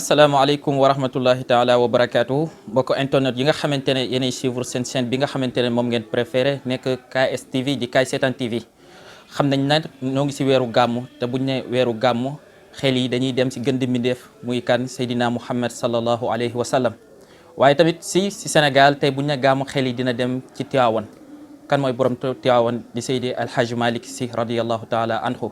asalaamaaleykum wa rahmatullahi taala wa barakaatu mbokk internet yi nga xamante ne yéenay suivre seen chaîne bi nga xamante ne moom ngeen préféré nekk KSTV di Kaay Seetaan TV xam nañ nag ñoo ngi si weeru gàmmu te buñ ne weeru gàmmu xel yi dañuy dem si gën di mbindeef muy kan Seydina Muhammad sallallahu alayhi wa sallam waaye tamit si Sénégal tey buñ ne gàmmu xel yi dina dem ci Tiwaawan kan mooy borom Tiwaawan di Seydi Alhaji Malick Sy radiyallahu taala anhu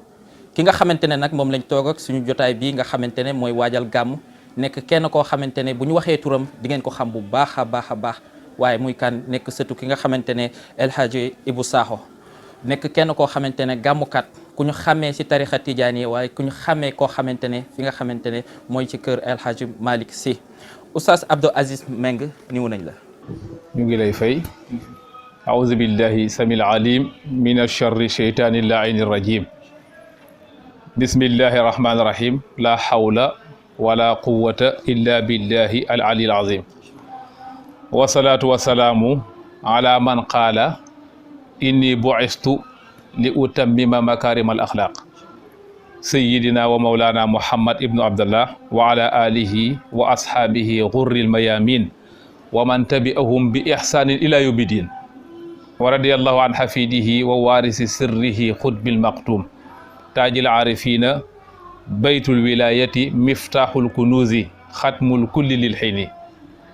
ki nga xamante ne nag moom lañ toog ak suñu jotaay bii nga xamante ne mooy waajal gàmm nekk kenn koo xamante ne bu ñu waxee turam di ngeen ko xam bu baax a baax waaye muy kan nekk sëtu ki nga xamante ne El Hadji Ibou Sakho nekk kenn koo xamante ne gàmmukat ku ñu xamee si tarixa tijaani waaye ku ñu xamee koo xamante ne fi nga xamante ne mooy ci kër El Hadji Malick Sy Oustaz Abdou Aziz Mbengue niwu nañ la. ñu ngi lay fay. aouzu billahi samil alim min acharri cheytaani laini rajim. bismillahi rahmaani rahim la hawla wala quwwata illa billahi al ali al azim wasalaatu wasalaamu ala man qaala inni bu'istu li utammima makarim al axlaq sayidina wa maulana muhammad ibnu abdallah wa ala alihi wa ashaabihi ghurri al mayamin wa man tabi'ahum bi ihsanin ila yawmi din wa radiyallahu an hafidihi wa warisi sirrihi xutbil maktum taajil aarifina baytul wilayati miftaaxul kunuuzi xatmul kulli lil xini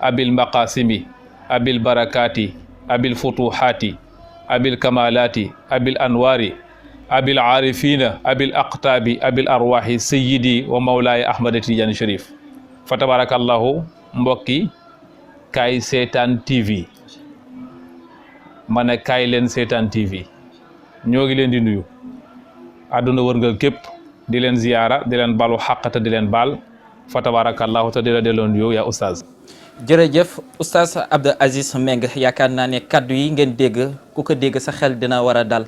abil maqasimi abil barakaati abil futuhaati abil kamalaati abil anwaari abil aarifina abil aqtaabi abil arwaaxi sayidi wa mawlaaya ahmada tidiane sharif fa tabarakallahu mbokki Kaay Seetaan TV ma ne kaay leen Seetaan TV ñoo ngi leen di nuyu àdduna wërngal képp di leen ziyaara di leen balu xaqata di leen baal fa tabarakallahu te di la delloon yow yaa oustaz. jërëjëf oustaz Abdou Aziz Mbengue yaakaar naa ne kaddu yi ngeen dégg ku ko dégg sa xel dina war a dal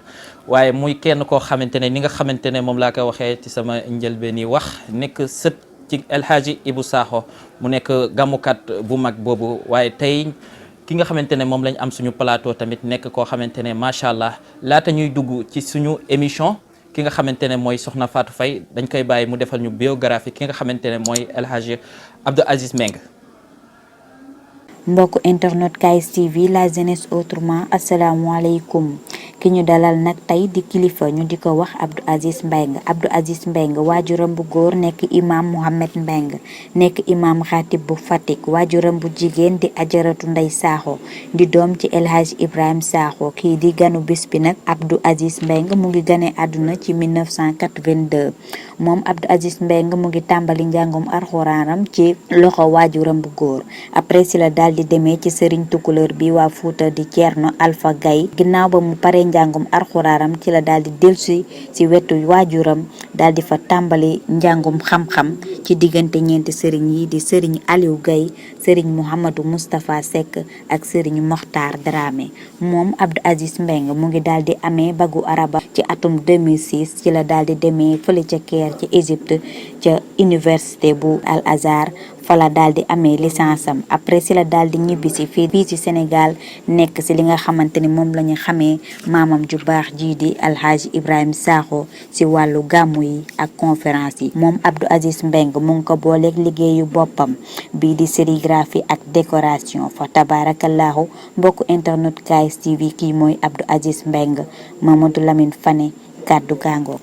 waaye muy kenn koo xamante ne ni nga xamante ne moom laa ko waxee ci sama njëlbeen yi wax nekk sët ci El Hadji Ibou Sakho mu nekk gàmmukat bu mag boobu waaye tey ki nga xamante ne moom lañ am suñu plateau tamit nekk koo xamante ne macha allah laata ñuy dugg ci suñu émission. ki nga xamante ne mooy Soxna Fatou Faye dañ koy bàyyi mu defal ñu biographie ki nga xamante ne mooy El Hadji Abdou Aziz Mbengue. mbokk internet KSTV la jeunesse autrement asalaamualeykum ki ñu dalal nag tey di kilifa ñu di ko wax Abdou Aziz Mbengue Abdou Aziz Mbengue waajuram bu góor nekk imam Mohamed Mbengue nekk imam xatib bu Fatick waajuram bu jigéen di ajaratu Ndey Sakho di doom ci El Hadji Ibrahima Sakho kii di ganu bis bi nag Abdou Aziz Mbengue mu ngi gane àdduna ci 1982 moom Abdou Aziz Mbengue mu ngi tàmbali njàngum alxuraanam ci loxo waajuram bu góor après si la daal di demee ci sëriñ tukulóor bi waa Fuuta di Ceerno Alpha Gaye ginnaaw ba mu paree njàngum alxuraanam ci la daal di dellusi ci wetu waajuram daal di fa tàmbali njàngum xam-xam ci diggante ñeenti sëriñ yi di sëriñ Aliou Gaye sëriñ Mouhamadou Moustapha Seck ak sëriñ Mokhtar Dramé moom Abdou Aziz Mbengue mu ngi daal di amee bagu araba ci atum 2006 ci la daal di demee fële ca Caire ci Égypte ca université bu Al Azhar fala daal di amee licence am après si la daal di ñibbisi fii ci Sénégal nekk si li nga xamante ni moom la ñu xamee maamam ju baax jii di Alhaji Ibrahima Sakho si wàllu gàmmu yi ak conférence yi moom Abdou Aziz Mbengue mu ngi ko booleeg liggéeyu boppam bii di sérigraphie ak décoration fa tabarakallahu mbokku internet KSTV kii mooy Abdou Aziz Mbengue Mamadou Lamine Fane kàddu gàngoog.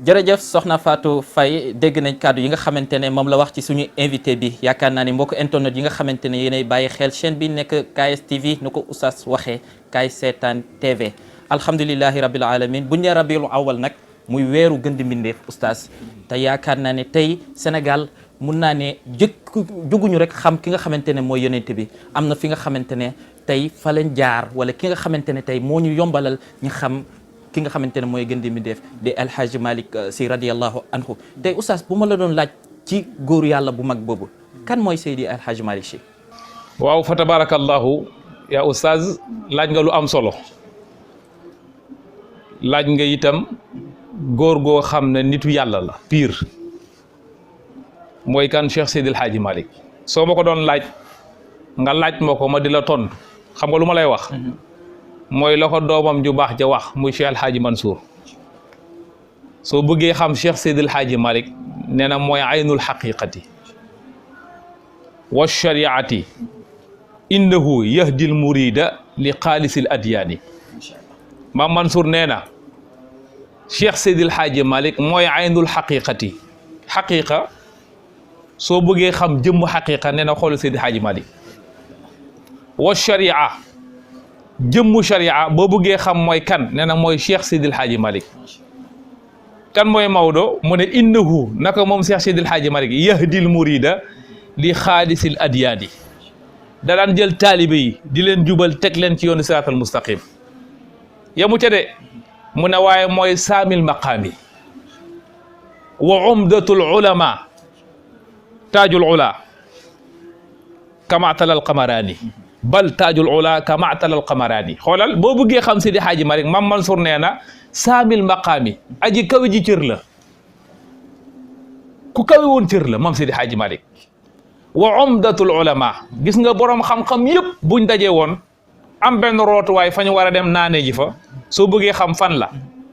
jërëjëf Soxna Fatou Faye dégg nañ kàddu yi nga xamante ne moom la wax ci suñu invité bi yaakaar naa ni mbokk internet yi nga xamante ne yéenay bàyyi xel chaîne bi nekk KSTV nu ko oustaz waxee Kaay Seetaan TV alhamdulilahi rabil alamin bu ñu nee rabiul awal nag muy weeru gën di mbindeef oustaz te yaakaar naa ne tey Sénégal mun naa ne juguñu rek xam ki nga xamante ne mooy yonent bi am na fi nga xamante ne tey fa lañ jaar wala ki nga xamante ne tey moo ñu yombalal ñu xam ki nga xamante ne mooy gën di mi def di El Hadji Malick Sy radiyallahu anhu tey oustaz bu ma la doon laaj ci góoru yàlla bu mag boobu kan mooy Seydi El Hadji Malick Sy. waaw fa tabarakallahu yaa oustaz laaj nga lu am solo laaj nga itam góor goo xam ne nitu yàlla la pire mooy kan Cheikh Seydi El Hadji Malick soo ma ko doon laaj nga laaj ma ko ma di la tontu xam nga lu ma lay wax. mooy la ko doomam ju baax ja wax muy Cheikh El Hadji Mansour soo bëggee xam Cheikh Seydi El Hadji Malick nee na mooy aynul xaqiqati wa shariati innahu yahdil murida li xaalisil adyaani. Maam Mansour nee na Cheikh Seydil Hadji Malick mooy aynul xaqiqati. xaqiqa soo bëggee xam jëmm xaqiqa nee na xoolal Seydil Hadji Malick. wa sharia jëmmu sharia boo bëggee xam mooy kan nee na mooy Cheikh Seydil Hadji Malick. kan mooy Maodo mu ne innahu naka moom Cheikh Seydil Hadji Malick yahdil murida li xaalisil adyaani. da daan jël taalibe yi di leen jubal teg leen ci yoonu siraatal mustaqim. yamu ca de mu ne waaye mooy saamil maqaami wa umdatul ulama taajul ula kamaatalal qamaraani bal taajul ula kamaatalal qamaraani. xoolal boo bëggee xam Seydi Hadji Malick Mam Mansour nee na saamil maqaami aji kawe ji cër la ku kawe woon cër la moom Seydi Hadji Malick. wa umdatul ulama gis nga borom xam-xam yëpp buñ dajee woon am benn rootuwaay fa ñu war a dem naanee ji fa soo bëggee xam fan la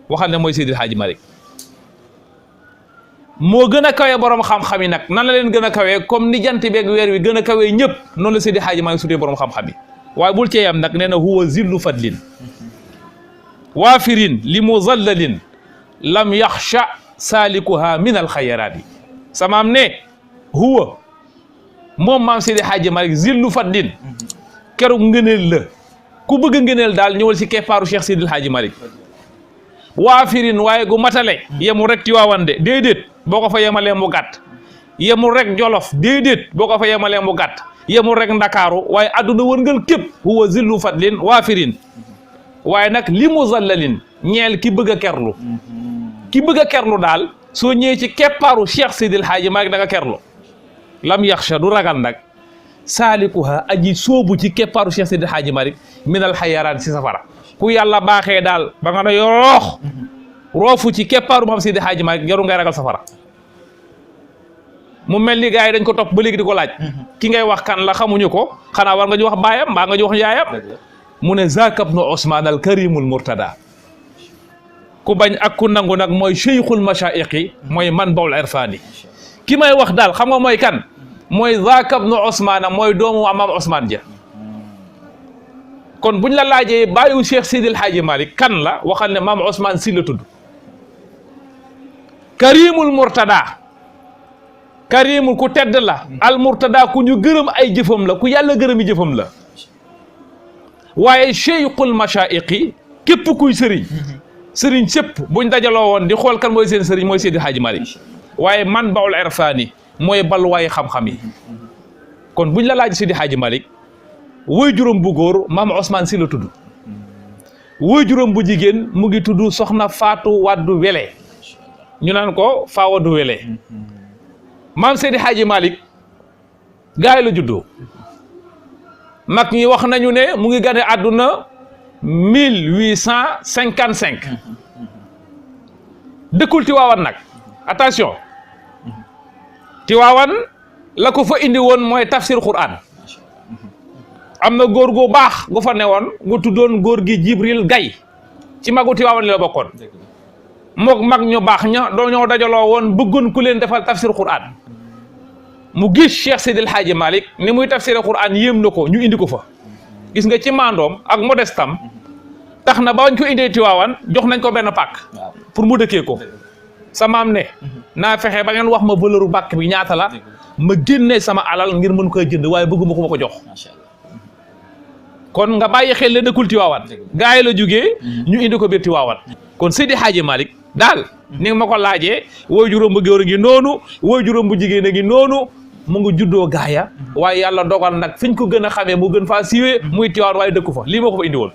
waxal ne mooy Seydil Hadji Malick. moo gën a kawe borom xam-xam yi nag nan la leen gën a kawee comme ni jant beeg weer wi gën a kawee ñëpp noonu la Seydi Hadji Malick sutee borom xam-xam yi waaye bul cee yam nag nee na huwa zillu fadlin waafirin li muzallalin lam yaxsha saalikuha min alxayaraat yi. samaam ne huwa moom maam Seydi Hadji Malick zillu fadlin keroog ngëneel la ku bëgg ngëneel daal ñëwal si keppaaru Cheikh Seydil Hadji Malick. waafirin waaye gu matale yemul rek Tiwaawan de déedéet boo ko fa yemalee mu gàtt. yemul rek Jolof déedéet boo ko fa yemalee mu gàtt. yemul rek Ndakaaru waaye adduna wërngal képp huwa zillu fadlin waafirin waaye nag li muzallalin ñeel ki bëgg a kerlu. ki bëgg a kerlu daal soo ñëwee ci keppaaru Cheikh Seydil Hadji Malick da nga kerlu. lam yaxsha du ragal nag saalikuha aji soobu ci keppaaru Cheikh Seydil Hadji Malick minal xayaraan si safara. ku yàlla baaxee daal ba nga ne yoroox roofu ci keppaaru maam Seydi Hadji Malick jarul ngay ragal safara. mu mel ni gars yi dañ ko topp ba léegi di ko laaj ki ngay wax kan la xamuñu ko xanaa war nga ñu wax baayam mbaa nga ñu wax yaayam. mu ne zaaka ibnu Ousmane al karimul murtada. ku bañ ak ku nangu nag mooy cheikhul machaïqi mooy man bawul irfani. ki may wax daal xam nga mooy kan mooy zaaka ibnu Ousmane mooy doomu maam Ousmane ja. kon buñ la laajee bàyyu Cheikh Seydil Hadji Malick kan la waxal ne maam Ousmane si la tudd. karimul murtada karimul ku tedd la al murtada ku ñu gërëm ay jëfam la ku yàlla gërëmi jëfam la. waaye cheikhul machaïqi képp kuy sëriñ sëriñ sëpp buñ dajaloo woon di xool kan mooy seen sëriñ mooy Seydil Hadji Malick. waaye man bawul irfani mooy balwaaye xam-xam yi. kon buñ la laaj Seydi Hadji Malick woy juróom bu góor maam Ousmane si la tudd. woy juróom bu jigéen mu ngi tudd soxna Fatou Waddu Wele ñu naan ko Faa Waddu Wele. maam Seydi Hadji Malick gaay la juddoo. mag ñi wax nañu ne mu ngi gane àdduna 1855. dëkkul Tiwaawan nag attention Tiwaawan la ko fa indi woon mooy tafsir Qur'an. am na góor gu baax gu fa newoon gu tuddoon góor gi Jibril Gay ci magu Tiwaawan li la bokkoon. mook mag ñu baax ña ñoo dajaloo woon bëggoon ku leen defal tafsir Qur'an. mu gis Cheikh Seydil Hadji Malick ni muy tafsir Qur'an yéem na ko ñu indi ko fa. gis nga ci mandoom ak modestam tax na ba wañ ko indee Tiwaawan jox nañ ko benn pàkk pour mu dëkkee ko. sa maam ne naa fexe ba ngeen wax ma valeur bu bàkk bi ñaata la ma génnee sama alal ngir mën koy jënd waaye bëgguma ko ma ko jox. kon nga bàyyi xel la dëkkul Tiwaawan gaa yi la jugee ñu indi ko biir Tiwaawan. kon Seydi Hadji Malick daal ni nga ma ko laajee woy juróom bu góor a ngi noonu woy juróom bu jigéen a ngi noonu mu ngi juddoo gaaya waaye yàlla dogal nag fiñ ko gën a xamee mu gën faa siiwee muy Tiwaawan waaye dëkku fa lii moo ko fa indi woon.